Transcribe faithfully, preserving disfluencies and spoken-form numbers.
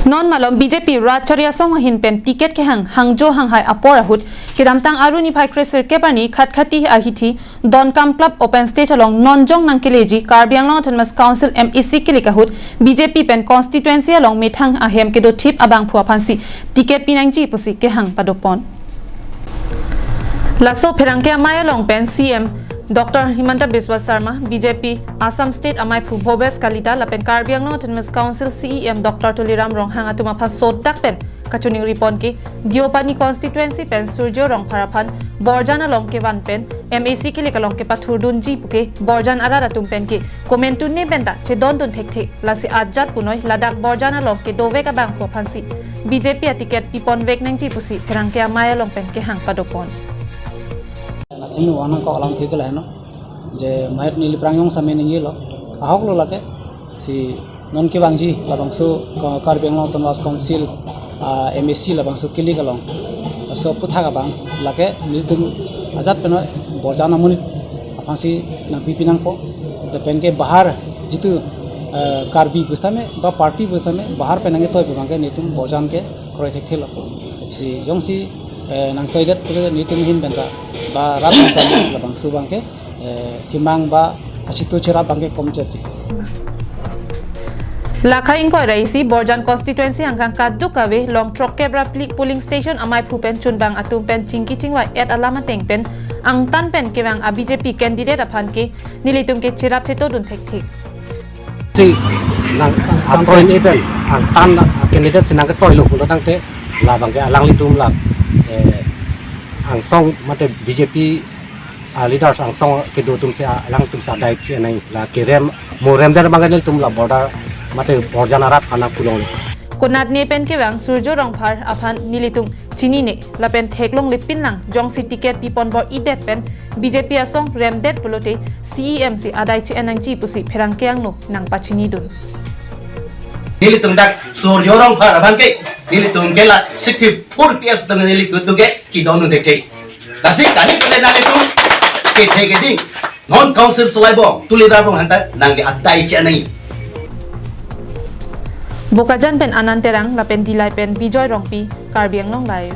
Non malom B J P rat chari asong ahin pen ticket kehang hangjo hanghai apor ahut kedamtang Aru niphai kresirkep arni Khatkhati ahithi Donkam Club open stage along non jong nangkeleji Karbi Anglong Autonomous Council M A C kilik ahut B J P pen constituency along methang ahem kedothip abangphu aphansi ticket pinangji pusi kehang padopon. Laso pherangke amei along pen C M Doctor Himanta Biswa Sarma, B J P Assam State amaiphu Bhupesh Kalita lapen Karbi Anglong Autonomous Council C E M Doctor Tuliram Ronghang atum aphan sodak pen kachiningri pon ke Deopani constituency pen Surjo Rongphar aphan Borjan along kevan pen M A C kilik along kepathurdunji puke Borjan arat atum pen ke komantu ne pen ta chedondun thekthe, lasi ajat punoi ladak Borjan along kedovek abangphu aphansi B J P aticket piponvek nangji pusi pherangke amei along pen kehang padopon. Lathengno anang kok alam thik laheno. Je mait neli prangyong same ningjelo. Ahok lo lake. Si non kevangji labangso Ka-, Karbi Anglong Autonomous Council, ah, M A C labangso kilik along. So puthak abang lake nelitum ajat penoi Borjan amonit aphansi nangpipi nangpo. Lapen ke bahar jitu, eh, Karbi pusitame ba party pusitame bahar pen nangketoi pu abang ke nelitum Borjan ke kroi thekthelo. Si jongsi, eh, nangtoidet pule nelitum ahin pen ta ba rat bangsa labangso abang ke, eh, kemang ba kachito cherap abang ke komchotji. Lakha ingkoi ra isi Borjan constituency angkang kaduk kave along throkkep ra phli polling station amaiphu pen chunbang atum pen chingki chingvai et alam ateng pen angtan pen kevang a B J P candidate aphan ke nelitum ke cherap chetodun thekthe. Si nang atoi ni pen angtan candidate si nangketoilo pulo tangte labang ke alanglitum la, eh, angsong mate B J P a leaders angsong kedo atum si alangtum si adai chinai la kerem mo remdet abang ke nelitum la border mate Borjan arat anak pulong. Konat ne pen kevang Surjo Rongphar aphan nelitum chinine lapen theklongle pinlang, jongsi ticket pipon bor-idet pen B J P asong remdet pulote C E M si adai chi-en nangji pusi pherangke angno nangpachinidun. Nelitum dak Surjo Rongphar abang ke nelitum ke la sixty-four P S tong neli kutu ke kedondun thekthe. Lasi kali pele nanglitum kethe keding non council solai bom Tuliram Ronghang ta nangke adai chi-en nangji. Bokajan pen Anand Terang lapen Dillai pen Bijoy Rongpi, Karbi Anglong Live.